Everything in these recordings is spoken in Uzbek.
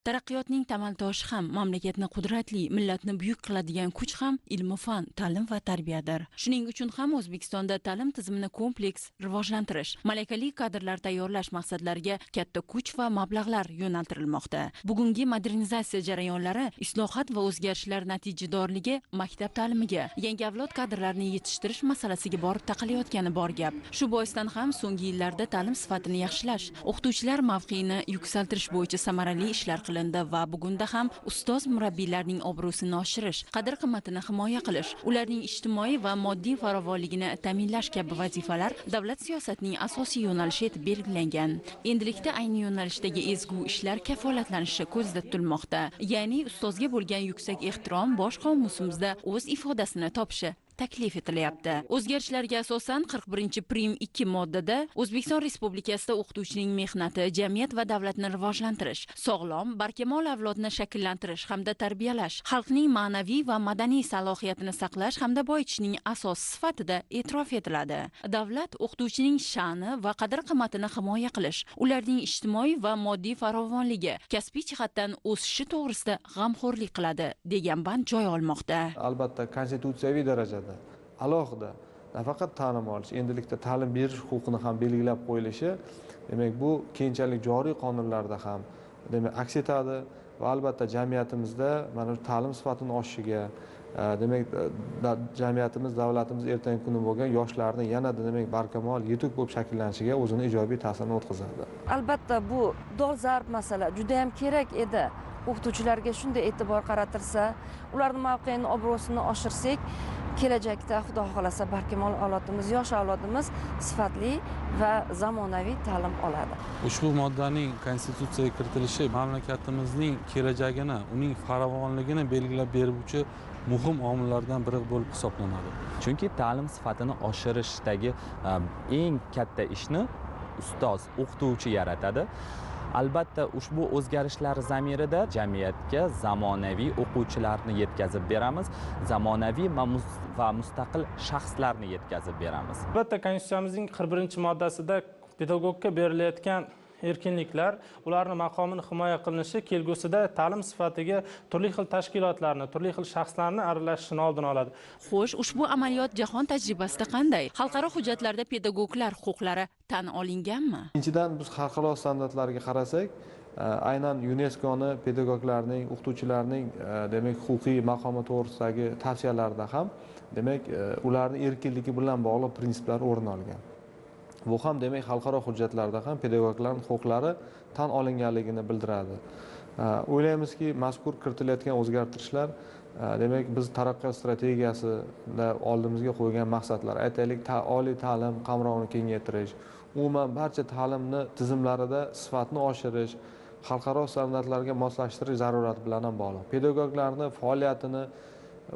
Taraqqiyotning tamal toshi ham, mamlakatni qudratli, millatni buyuk qiladigan kuch ham ilmu fan, ta'lim va tarbiyadir. Shuning uchun ham O'zbekistonda ta'lim tizimini kompleks rivojlantirish, malakali kadrlar tayyorlash maqsadlariga katta kuch va mablag'lar yo'naltirilmoqda. Bugungi modernizatsiya jarayonlari, islohot va o'zgarishlar natijadorligi maktab ta'limiga, yangi avlod kadrlarini yetishtirish masalasiga borib taqalayotgani bor gap. Shu boisdan ham so'nggi yillarda ta'lim sifatini yaxshilash, o'qituvchilar mavqeini yuksaltirish bo'yicha samarali ishlar qilindi va bugunda ham ustoz murabbiylarning obro'sini oshirish, qadr-qimmatini himoya qilish, ularning ijtimoiy va moddiy farovonligini ta'minlash kabi vazifalar davlat siyosatining asosiy yo'nalishi etib belgilangan. Endilikda ayni yo'nalishdagi ezgu ishlar kafolatlanishi ko'zda tutilmoqda. Ya'ni ustozga bo'lgan yuksak ehtirom bosh qomusimizda o'z ifodasini topishi taklif etilyapti. O'zgarishlarga asosan 41-prim 2 moddada O'zbekiston Respublikasida o'qituvchining mehnati jamiyat va davlatni rivojlantirish, sog'lom, barkamol avlodni shakllantirish hamda tarbiyalash, xalqning ma'naviy va madaniy salohiyatini saqlash hamda boyitishning asosi sifatida e'tirof etiladi. Davlat o'qituvchining sha'ni va qadr-qimmatini himoya qilish, ularning ijtimoiy va moddiy farovonligi, kasbiy jihatdan o'sishi to'g'risida g'amxo'rlik qiladi degan band joy olmoqda. Albatta, konstitutsiyaviy darajada alohida nafaqat ta'lim olish, endilikda ta'lim berish huquqini ham belgilab qo'yilishi, demak, bu keyinchalik joriy qonunlarda ham demak aks etadi va albatta jamiyatimizda mana shu ta'lim sifatini oshishiga, demak, jamiyatimiz, davlatimiz ertangi kuni bo'lgan yoshlarni yanada demak barkamol, yetuk bo'lib shakllanishiga o'zini ijobiy ta'sirini o'tkazadi. Albatta, bu dolzarb masala, juda ham kerak edi. O'qituvchilarga shunday e'tibor qaratilsa, ularning mavqeini, obro'sini oshirsak, kelajakda Xudo xohlasa barkamol avlodimiz, yosh avlodimiz sifatli va zamonaviy ta'lim oladi. Ushbu moddaning konstitutsiyaga kiritilishi mamlakatimizning kelajagini, uning farovonligini belgilab beruvchi muhim omillardan biri bo'lib hisoblanadi. Chunki ta'lim sifatini oshirishdagi eng katta ishni ustoz, o'qituvchi yaratadi. Albatta, ushbu o'zgarishlar zamirida jamiyatga zamonaviy o'quvchilarni yetkazib beramiz, zamonaviy va mustaqil shaxslarni yetkazib beramiz. Albatta, konstitutsiyamizning 41-moddasida pedagogga berilayotgan erkinliklar, ularning maqomini himoya qilinishi kelgusida ta'lim sifatiga turli xil tashkilotlarni, turli xil shaxslarni aralashishini oldini oladi. Xo'sh, ushbu amaliyot jahon tajribasida qanday? Xalqaro hujjatlarda pedagoglar huquqlari tan olinganmi? Ikkinchidan, biz xalqaro standartlarga qarasak, aynan UNESCOni pedagoglarning, o'qituvchilarning demak huquqiy maqomi to'g'risidagi tavsiyalarida ham demak ularning erkinligi bilan bog'liq prinsiplar o'rin olgan. Bu ham demak xalqaro hujjatlarda ham pedagoglarning huquqlari tan olinganligini bildiradi. O'ylaymizki, mazkur kiritilayotgan o'zgartirishlar demak biz taraqqiyot strategiyasida oldimizga qo'ygan maqsadlar, aytaylik, oliy ta'lim qamrovini kengaytirish, umuman barcha ta'limni tizimlarida sifatni oshirish, xalqaro standartlarga moslashtirish zarurati bilan ham bog'liq. Pedagoglarning faoliyatini,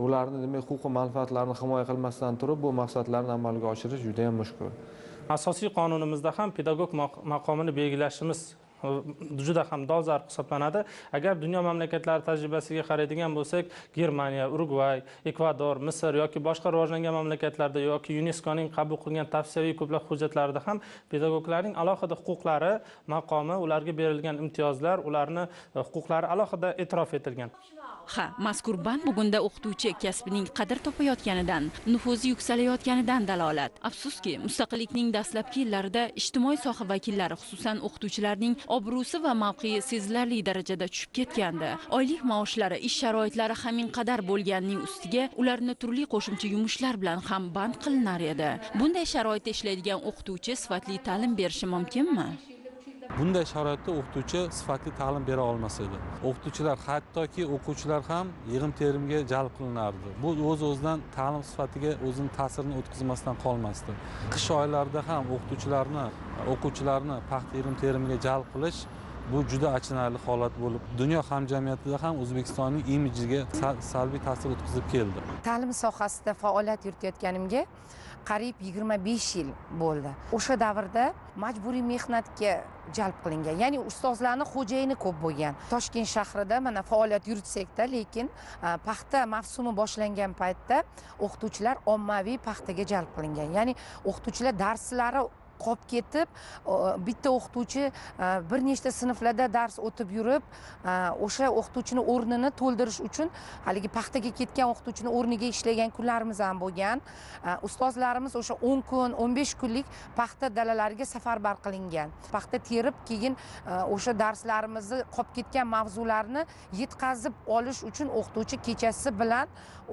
ularning demak huquq va manfaatlarini himoya qilmasdan turib bu maqsadlarni amalga oshirish juda ham mushkul. Asosiy qonunimizda ham pedagog maqomini belgilashimiz juda ham dolzarb hisoblanadi. Agar dunyo mamlakatlari tajribasiga qaraydigan bo'lsak, Germaniya, Urugvay, Ekvador, Misr yoki boshqa rivojlangan mamlakatlarda yoki UNESCOning qabul qilgan tavsiyaviy ko'plab hujjatlarida ham pedagoglarning alohida huquqlari, maqomi, ularga berilgan imtiyozlar, ularning huquqlari alohida e'tirof etilgan. Ha, mazkur band bugunda o'qituvchi kasbining qadr topayotganidan, nufuzi yuksalayotganidan dalolat. Afsuski, mustaqillikning dastlabki yillarida ijtimoiy soha vakillari, xususan o'qituvchilarning obro'si va mavqei sezilarli darajada tushib ketgandi. Oylik maoshlari, ish sharoitlari hamin qadar bo'lganining ustiga ularni turli qo'shimcha yumushlar bilan ham band qilinar edi. Bunday sharoitda ishlaydigan o'qituvchi sifatli ta'lim berishi mumkinmi? Bunday sharoitda o'qituvchi sifatli ta'lim bera olmas edi. O'qituvchilar, hattoki o'quvchilar ham yig'im-terimga jalb qilinardi. Bu o'z-o'zidan ta'lim sifatiga o'zining ta'sirini o'tkazmasdan qolmasdi. Qish oylarida ham o'qituvchilarni, o'quvchilarni paxta yig'im-terimiga jalb qilish bu juda achinarli holat bo'lib, dunyo hamjamiyatida ham O'zbekistonning imijiga salbiy ta'sir o'tkazib keldi. Ta'lim sohasida faoliyat yuritayotganimga qariyb 25 yil bo'ldi. O'sha davrda majburiy mehnatga jalb qilingan, ya'ni ustozlarning xo'jayini ko'p bo'lgan. Toshkent shahrida mana faoliyat yuritsak-da, lekin paxta mavsumi boshlangan paytda o'qituvchilar ommaviy paxtaga jalb qilingan. Ya'ni o'qituvchilar darslari qolib ketib, bitta o'qituvchi bir nechta sinflarda dars o'tib yurib, o'sha o'qituvchini o'rnini to'ldirish uchun haligi paxtaga ketgan o'qituvchini o'rniga ishlagan kunlarimiz ham bo'lgan. Ustozlarimiz o'sha 10 kun, 15 kunlik paxta dalalariga safarbar qilingan. Paxta terib, keyin o'sha darslarimizni qolib ketgan mavzularni yetkazib olish uchun o'qituvchi kechasi bilan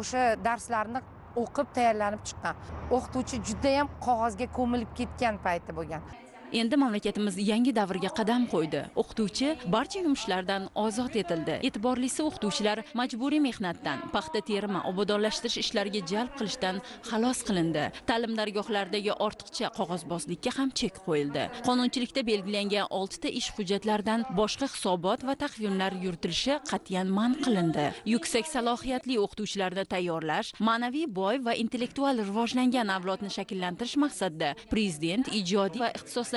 o'sha darslarni o'qib tayyorlanib chiqqan. O'qituvchi juda ham qog'ozga ko'milib ketgan payti bo'lgan. Endi mamlakatimiz yangi davrga qadam qo'ydi. O'qituvchi barcha yumushlardan ozod etildi. E'tiborlisi, o'qituvchilar majburiy mehnatdan, paxta terimi, obodonlashtirish ishlariga jalb qilishdan xalos qilindi. Ta'lim dargohlaridagi ortiqcha qog'ozbozlikka ham chek qo'yildi. Qonunchilikda belgilangan 6 ta ish hujjatlaridan boshqa hisobot va taqvimlar yuritilishi qat'iyan man qilindi. Yuksak salohiyatli o'qituvchilarni tayyorlash, ma'naviy boy va intellektual rivojlangan avlodni shakllantirish maqsadida prezident ijodiy va ixtisoslashtirilgan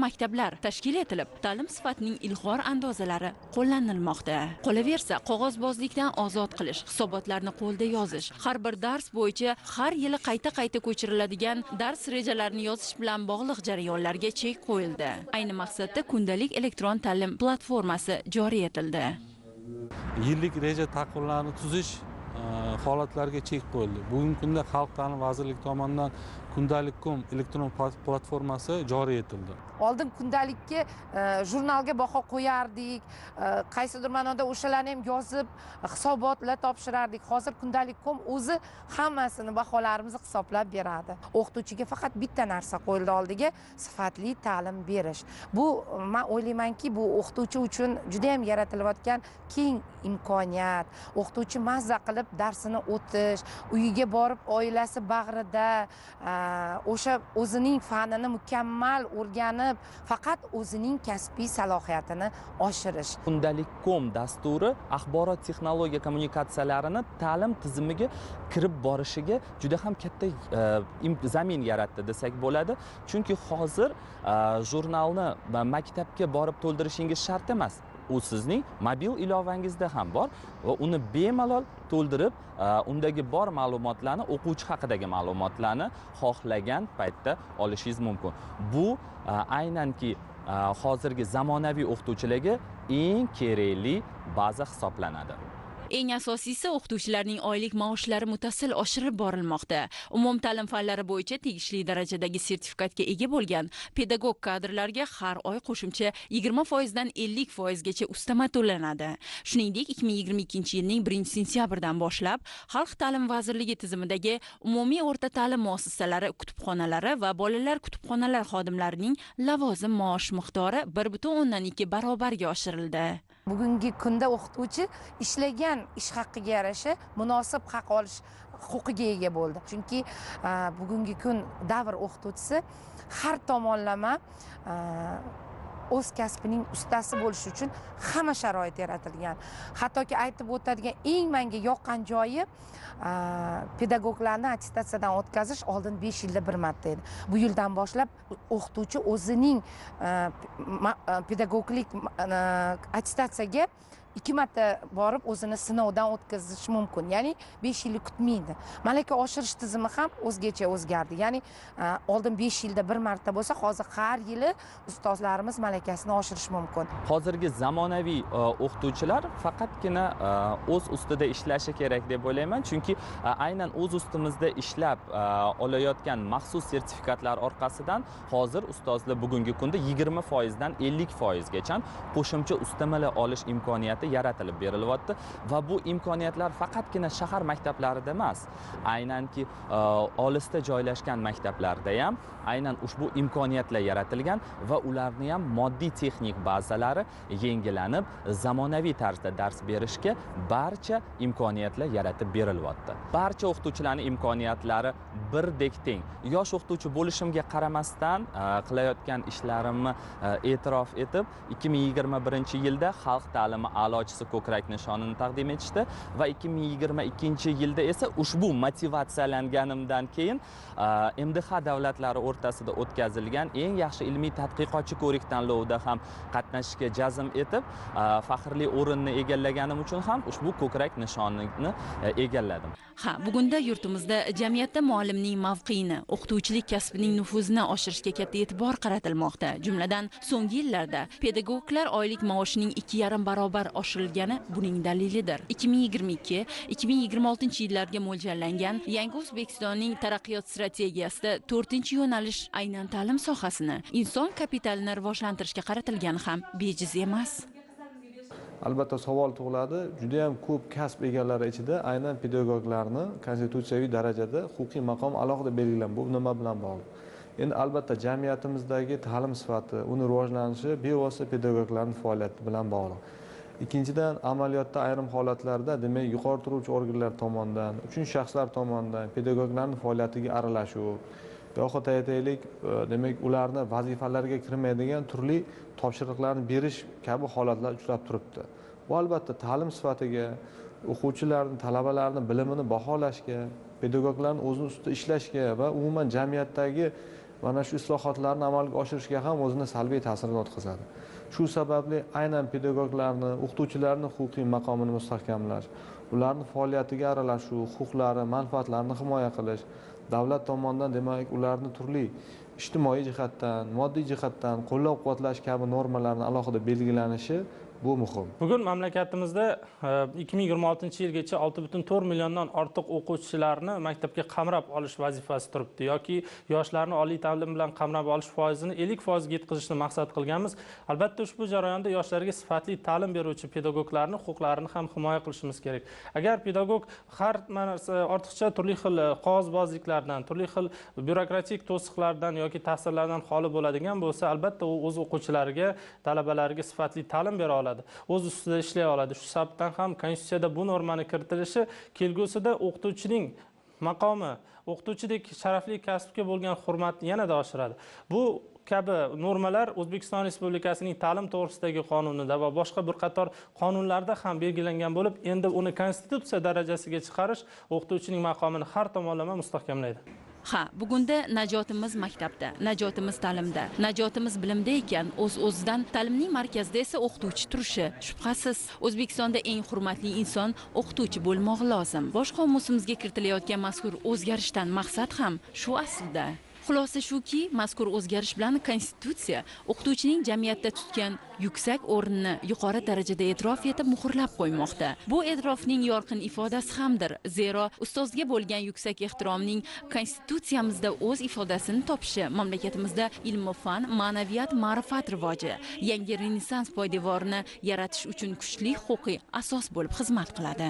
maktablar tashkil etilib, ta'lim sifatining ilg'or andozalari qo'llanilmoqda. Qolaversa, qog'ozbozlikdan ozod qilish, hisobotlarni qo'lda yozish, har bir dars bo'yicha har yili qayta-qayta ko'chiriladigan dars rejalarini yozish bilan bog'liq jarayonlarga chek qo'yildi. Ayni maqsadda kundalik elektron ta'lim platformasi joriy etildi. Yillik reja taqvimlarini tuzish holatlarga chek qo'yildi. Bugungi kunda Xalq ta'limi vazirligi tomonidan kundalik.com elektron platformasi joriy etildi. Oldin kundalikka jurnalga baho qo'yardik, qaysidir ma'noda o'shalarni ham yozib hisobotlar topshirardik. Hozir kundalik.com o'zi hammasini baholarimizni hisoblab beradi. O'qituvchiga faqat bitta narsa qo'yildi oldiga: sifatli ta'lim berish. Bu, men o'ylaymanki, bu o'qituvchi uchun juda ham yaratilayotgan keng imkoniyat. O'qituvchi mazza qilib darsini o'tish, uyiga borib oilasi bag'rida o'sha o'zining fanini mukammal o'rganib, faqat o'zining kasbiy salohiyatini oshirish. Kundalik.com dasturi axborot texnologiya kommunikatsiyalarini ta'lim tizimiga kirib borishiga juda ham katta zamin yaratdi desak bo'ladi. Chunki hozir jurnalni maktabga borib to'ldirishingiz shart emas. U sizning mobil ilovangizda ham bor va uni bemalol to'ldirib, undagi bor ma'lumotlarni, o'quvchi haqidagi ma'lumotlarni xohlagan paytda olishingiz mumkin. Bu aynanki hozirgi zamonaviy o'qituvchilarga eng kerakli baza hisoblanadi. Eng asosiysi, o'qituvchilarning oylik maoshlari muttasil oshirib borilmoqda. Umumta'lim fanlari bo'yicha tegishli darajadagi sertifikatga ega bo'lgan pedagog kadrlarga har oy qo'shimcha 20% dan 50% gacha ustama to'lanadi. Shuningdek, 2022-yilning 1-sentyabridan boshlab Xalq ta'limi vazirligi tizimidagi umumiy o'rta ta'lim muassasalari kutubxonalari va bolalar kutubxonalari xodimlarining lavozim maosh miqdori 1.2 barobarga oshirildi. Bugungi kunda o'qituvchi ishlagan ish haqiga yarasha munosib haq olish huquqiga ega bo'ldi. Chunki bugungi kun davr o'qituvchisi har tomonlama o'z kasbining ustasi bo'lish uchun hamma sharoit yaratilgan. Hattoki aytib o'tadigan eng menga yoqqan joyi, pedagoglarni attestatsiyadan o'tkazish oldin 5 yilda bir marta edi. Bu yildan boshlab o'qituvchi o'zining pedagoglik attestatsiyaga 2 marta borib o'zini sinovdan o'tkazish mumkin. Ya'ni 5 yilni kutmaydi. Malaka oshirish tizimi ham o'zgacha o'zgardi. Ya'ni oldin 5 yilda bir marta bo'lsa, hozir har yili ustozlarimiz malakasini oshirish mumkin. Hozirgi zamonaviy o'qituvchilar faqatgina o'z ustida ishlashi kerak deb o'ylayman, chunki aynan o'z ustimizda ishlab olayotgan maxsus sertifikatlar orqasidan hozir ustozlar bugungi kunda 20% dan 50% gacha qo'shimcha ustamalar olish imkoniyati yaratilib berilyapti va bu imkoniyatlar faqatgina shahar maktablarida emas, aynanki olisda joylashgan maktablarda ham aynan ushbu imkoniyatlar yaratilgan va ularni ham moddiy texnik bazalari yangilanib, zamonaviy tarzda dars berishga barcha imkoniyatlar yaratib berilyapti. Barcha o'qituvchilarning imkoniyatlari birdek teng. Yosh o'qituvchi bo'lishimga qaramasdan qilayotgan ishlarimni e'tirof etib, 2021-yilda Xalq ta'limi a'lo a'lochisi ko'krak nishonini taqdim etishdi va 2022-yilda esa ushbu motivatsiyalanganimdan keyin MDH davlatlari o'rtasida o'tkazilgan eng yaxshi ilmiy tadqiqotchi ko'rik tanlovida ham qatnashishga jazm etib, faxrli o'rinni egallaganim uchun ham ushbu ko'krak nishonini egalladim. Ha, bugunda yurtimizda jamiyatda muallimning mavqeini, o'qituvchilik kasbining nufuzini oshirishga katta e'tibor qaratilmoqda. Jumladan, so'nggi yillarda pedagoglar oylik maoshining 2,5 barobar oshirilgani buning dalilidir. 2022-2026 yillarga mo'ljallangan Yangi O'zbekistonning taraqqiyot strategiyasida 4-yo'nalish aynan ta'lim sohasini, inson kapitalini rivojlantirishga qaratilgani ham bejiz emas. Albatta savol tug'iladi, juda ham ko'p kasb egalari ichida aynan pedagoglarni konstitutsiyaviy darajada huquqiy maqom alohida belgilangan. Bu nima bilan bog'liq? Endi albatta jamiyatimizdagi ta'lim sifati, uni rivojlanishi bevosita pedagoglarning faoliyati bilan bog'liq. Ikkinchidan, amaliyotda ayrim holatlarda, demak, yuqori turuvchi organlar tomonidan, uchinchi shaxslar tomonidan pedagoglarning faoliyatiga aralashuv yoxud aytaylik, demak, ularni vazifalarga kirmaydigan turli topshiriqlarni berish kabi holatlar uchrab turibdi. Bu albatta ta'lim sifatiga, o'quvchilarning, talabalarning bilimini baholashga, pedagoglarning o'zini ustida ishlashga va umuman jamiyatdagi mana shu islohotlarni amalga oshirishga ham o'zini salbiy ta'sirini o'tkazadi. Shu sababli aynan pedagoglarni, o'qituvchilarning huquqiy maqomini mustahkamlash, ularning faoliyatiga aralashuv, huquqlari, manfaatlarini himoya qilish, davlat tomonidan, demak, ularni turli ijtimoiy jihatdan, moddiy jihatdan qo'llab-quvvatlash kabi normalarni alohida belgilanishi bu muhim. Bugun mamlakatimizda 2026-yilgacha 6,4 milliondan ortiq o'quvchilarni maktabga qamrab olish vazifasi turibdi yoki yoshlarni oliy ta'lim bilan qamrab olish foizini 50% ga yetkazishni maqsad qilganmiz. Albatta ushbu jarayonda yoshlarga sifatli ta'lim beruvchi pedagoglarning huquqlarini ham himoya qilishimiz kerak. Agar pedagog har ortiqcha turli xil qog'ozbozliklardan, turli xil byurokratik to'siqlardan yoki ta'sirlardan xoli bo'ladigan bo'lsa, albatta u o'z o'quvchilariga, talabalariga sifatli ta'lim bera oladi, o'z ustida ishlay oladi. Shu sababdan ham konstitutsiyada bu normani kiritilishi kelgusida o'qituvchining maqomi, o'qituvchidek sharafli kasbga bo'lgan hurmatni yanada oshiradi. Bu kabi normalar O'zbekiston Respublikasining ta'lim to'g'risidagi qonunida va boshqa bir qator qonunlarda ham belgilangan bo'lib, endi uni konstitutsiya darajasiga chiqarish o'qituvchining maqomini har tomonlama mustahkamlaydi. Ha, bugunda najotimiz maktabda, najotimiz ta'limda, najotimiz bilimda ekan, o'z-o'zidan ta'limning markazida esa o'qituvchi turishi shubhasiz. O'zbekistonda eng hurmatli inson o'qituvchi bo'lmog'i lozim. Bosh qomusimizga kiritilayotgan mazkur o'zgarishdan maqsad ham shu aslida. Xulosa shuki, mazkur o'zgarish bilan konstitutsiya o'qituvchining jamiyatda tutgan yuksak o'rnini yuqori darajada e'tirof etib muhrlab qo'ymoqda. Bu e'tirofning yorqin ifodasi hamdir. Zero ustozga bo'lgan yuksak ehtiromning konstitutsiyamizda o'z ifodasini topishi mamlakatimizda ilm-fan, ma'naviyat, ma'rifat rivoji, yangi Renessans poydevorini yaratish uchun kuchli huquqiy asos bo'lib xizmat qiladi.